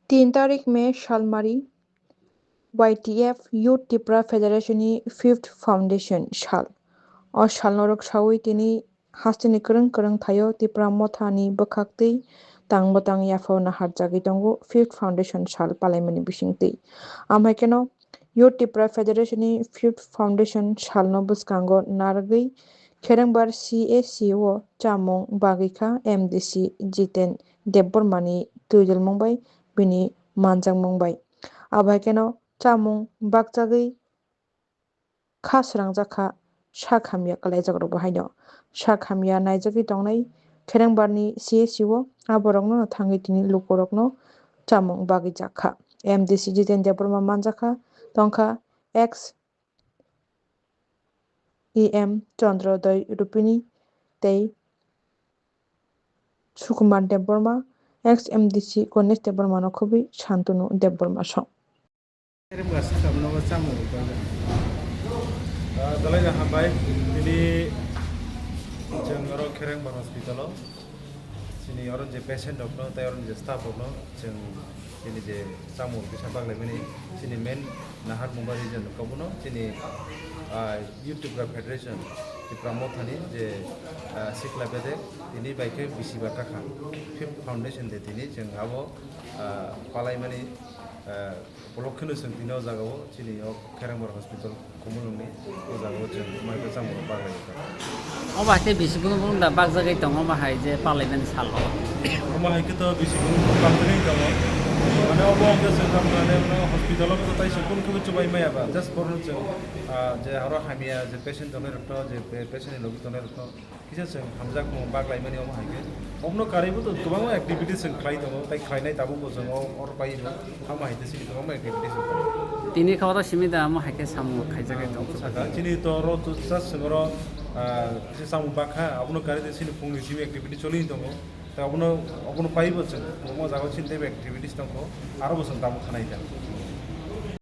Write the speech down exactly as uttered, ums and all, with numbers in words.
Tin tarik May salmari Y T F Youth Tipra Federation ni fifth foundation sal. O salno rwksawi tini hasteni kwrwng kwrwng thaio Tipra Motha ni bwkhaktwi tang bwtang yaphao naharjagwi tongo fifth foundation sal palaimani bisingtwi. Amhai kheno Youth Tipra Federation ni fifth foundation salno bwskango narwgwi Kherengbar C A C o chamung bagwi kha M D C Jiten Debbarma ni twijlmung bai bini manjakmung bai. Abo hai kheno chamung bakjagwi kha srangjak kha sak hamya kwlaijak rok bo haino. Sak hamya naijagwi tongnai Kherengbar ni C A C o aborokno thangwi tini lukurokno chamung bagwi jak kha. M D C Jiten Debbarma manjak kha tongkha ex E M Chandrodoi Rupini tei Sukumar Debbarma, ex M D C Ganesh Debbarmano khobwi Shantanu Debbarma song. Kherengbar sakhamno chamung rwkha. Ah, dalai na hambai, tini chwng oro Kherengbar hospital o. Chini oro je patient rokno tei oro je staff rokno chwng chini je chamung kisa baglaimani chini main nahar mungba region rok bono chini, ah, Youth Tipra Federation Tipra Mothani je, ah, sikla bedek tini bai khe bisi ba kakha fifth foundation de tini chwng abo, ah, palaimani, ah, Upolokhe no chwng tini o jaga o chini o Kherengbar hospital Khumulwng ni o jaga o chwng mai khe chamung rok bagwi tong. Obo hai khe bisi brum brum da bakjagwi tongo, omo hai je palaimani salo. Omo hai khe to bisi brum brum bakjagwi tongo. Mane obo hwnkhe chwng kha mane hospital o khe tai se kunu khe chubai maya ba, just borok no chwng, ah, je aro hamya je patient tongnai rok no, je pe-, patient ni logi tongnai rok no, kisa chwng hamjakmung baglaimani omo hai khe. Omono karwibo to kwbangma activities chwng khlai tongo, tei khlainai tabukbo chwng o, oro paibo. Omo hai khe chini kwbangma activities rok tongo. Tini kha oro simi da omo hai khe samung khaijak khe tong. Saka chini to oro to just chwng oro, ah, kisa samung bakha, abono karwi de chini phungni simi activity choli tongo. Tei obono, obono paibo chwng kwbangma jaga chini teibo activities tongkho, aro bo chwng tabuk khanai kha.